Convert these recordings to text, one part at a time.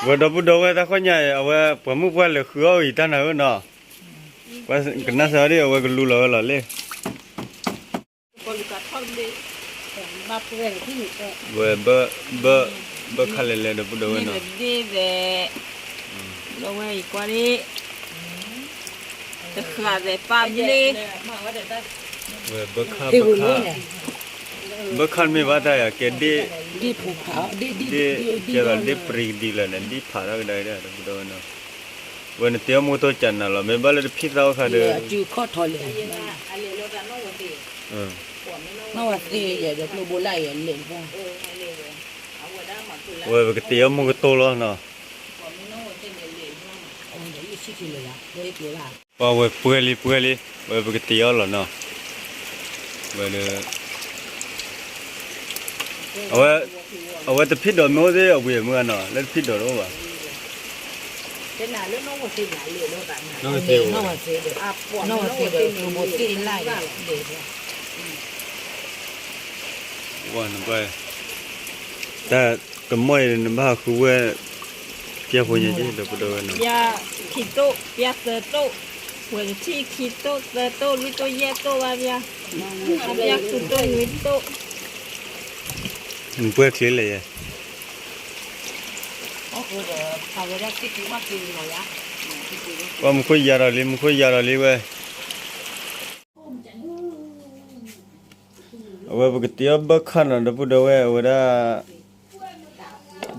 ဝဲဒီပုၢ်ဒီဝဲၢ်တၢ်ခီၣ်ညါအံၤ အဝဲပှၤမုၣ်ပှၢ်လဲၤဃုအီၣ်အံၤတၢ်နၤဧၢနီၤ, ကနၣ်စၢၤအီၤဒ်အဝဲကလူလီၤဝဲလီၤလံ. ဝဲ ဘၢခၣ်လဲၤလဲၤဒီပုၢ်ဒီဝဲၢ်နီၤ, လီၤဝဲအံၤကွၢ်ဒ် တဃာ်သဲးပၢ်ဘျ့, ဝဲ ဘၢခၣ် ဘၢခၣ်, ဘၢခၣ်မ့ၢ်ဘၣ်တၢ်ယၤကဲဒ့ၣ်, ဒ့ၣ်ကဲဒီးဒ့ၣ်ပြံကဒံလၢာ်န့ၣ် ဒ့ၣ်ဖးထီၣ်ကဒါက့ၤဒီပုၢ်ဒီဝဲၢ်နီၤ, ဝဲနတဲအီၣ်မူကတိၤကနၤလီၤ မ့ၢ်ဘၣ်လၢတဖံးသးအိၣ်ခါဒီး ဝဲပကတဲအီၣ်မူကတိၤလီၤနီၤ, ပှၤဝဲပှဲၤလံပှဲၤလံ, ဝဲပကတဲအီၣ်လီၤနီၤ, ဝဲ အဝဲတဖံးဒီးမ့ၢ်အိၣ်သ့ၣ်အဝံၤအမုၢ်ဂၤနီၤ လၢတဖံးဒီးတအိၣ်ဘၣ်, နီၢ်ဝဲသ့ၣ်, ဝဲနဘၣ်, တၢ်ကမီၣ်အံၤနဘၣ်ဟးဃုဝဲ, ပျၢ်ဖိညါက့ၤဒီပုၢ်ဒီဝဲၢ်နီၤ, ပျၢ်ခံတိၣ် ပျၢ်သၢတိၣ်, ဝဲတထံၣ်ခံတိၣ်သၢတိၣ်လွံၢ်တိၣ်ယဲၢ်တိၣ်ဘၣ်ပျၢ်, ပျၢ်ဃုတိၣ်နွံတိၣ် နပှဲၤချ့လဲၣ်ယဲ, ပှၤမူခိၣ်ယၤဒီးလံ မူခိၣ်ယၤဒီးလံဝဲ, အဝဲပကတဲအီၣ်ဘၢခၣ်နီၤ ဒီပုၢ်ဒီဝဲၢ် အဝဲဒၣ်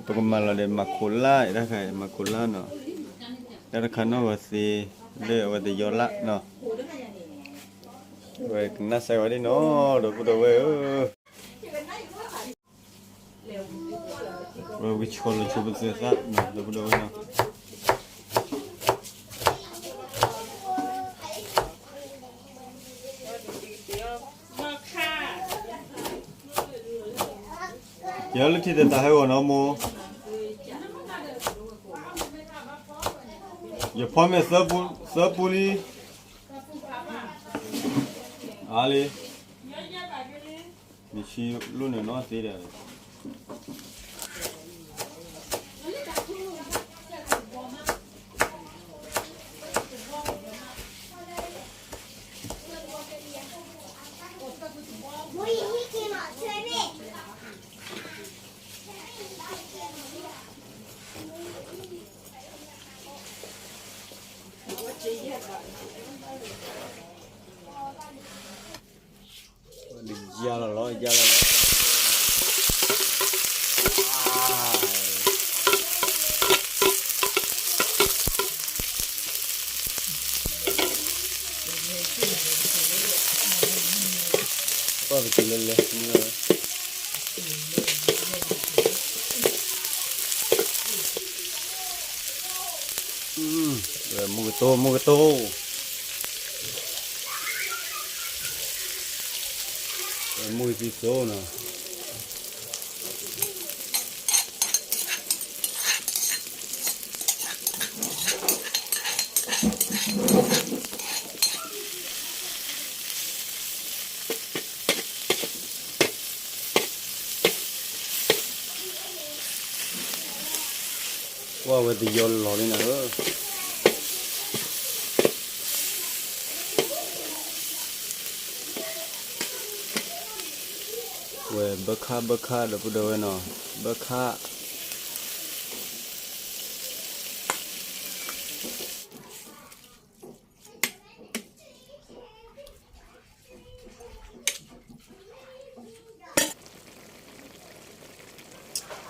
ပကမၤလီၤဒီးမၤခိးလၢ် တၢ်တခါ မၤခိးလၢ်နီၤ, တၢ်တခါနီၢ်ဝဲသ့ လၢအဝဲတယီၤလၢ်နီၤ, ဝဲကနၣ်စ့ၢ်ကီးဒ်နီၤ ဒီပုၢ်ဒီဝဲၢ်ဧၢ, ဝဲပကဆီလီၤဆိပသၢသၣ်နီၤ ဒီပုၢ်ဒီဝဲၢ်နီၤ ယလၢထံၣ်သတးဟဲဂီၤနီၤမိၢ်, ယဖီမ့ၢ်သၢပူလံ, အါလံ, မ့ၢ်ဆံလိၣ်န့ၣ်နီၢ်သ့ဒီး ယၤလီၤလီၤ ယၤလီၤလီၤ, ပှၢ်ပတုၤလၢလဲၤ, မူကတိၢ် မူကတိၢ်, မူကတိၢ်နီၤ. ကွၢ်ဝဲတယီလီၤလံနၤဧၢ, ဝဲဘၢခၣ် ဘၢခၣ် ဒီပုၢ်ဒီဝဲၢ်နီၤ, ဘၢခၣ်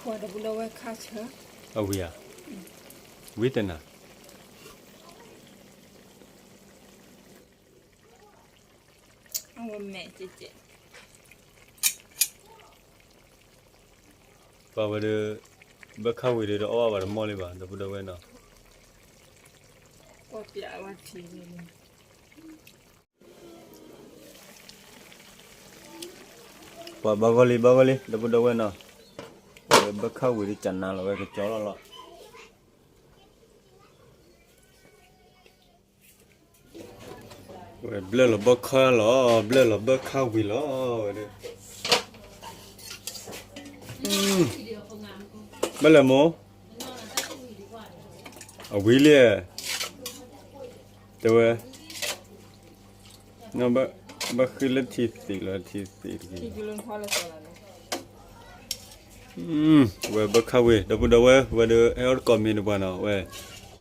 ဝံၤဧါ, ဝံၤတနၤ, ပှၤဝဲဒီး ဘၢခၣ်ဝံၤဒီး တအီၣ်ဘၣ်တမီၢ်လံဘၣ် ဒီပုၢ်ဒီဝဲၢ်နီၤ. ပှၤဘၣ်ဂီၢ်လံ ဘၣ်ဂီၢ်လံ ဒီပုၢ်ဒီဝဲၢ်နီၤ, ပှၤဝဲဘၢခၣ်ဝံၤဒီး ကနၤလီၤဝဲကကၠီလီၤလီၤ. ဝဲဘျၢၣ်လီၤဘၢခၣ်လီၤ ဘျၢၣ်လီၤဘၢခၣ်ဝံၤလီၤဝဲဒၣ်. ဘၣ်လဲၣ်မိၢ်, အဝံၤလံ, တဲဝဲ, ဘၣ်ဃ့လၢထံသံးလီၤ ထံသံးတက့ၢ်, ဝဲဘၣ်ခးဝံၤ ဒီပုၢ်ဒီဝဲၢ် ဝဲဒီးဟဲအီၣ်တကိးမ့ၤတပှၤနီၤ ဝဲ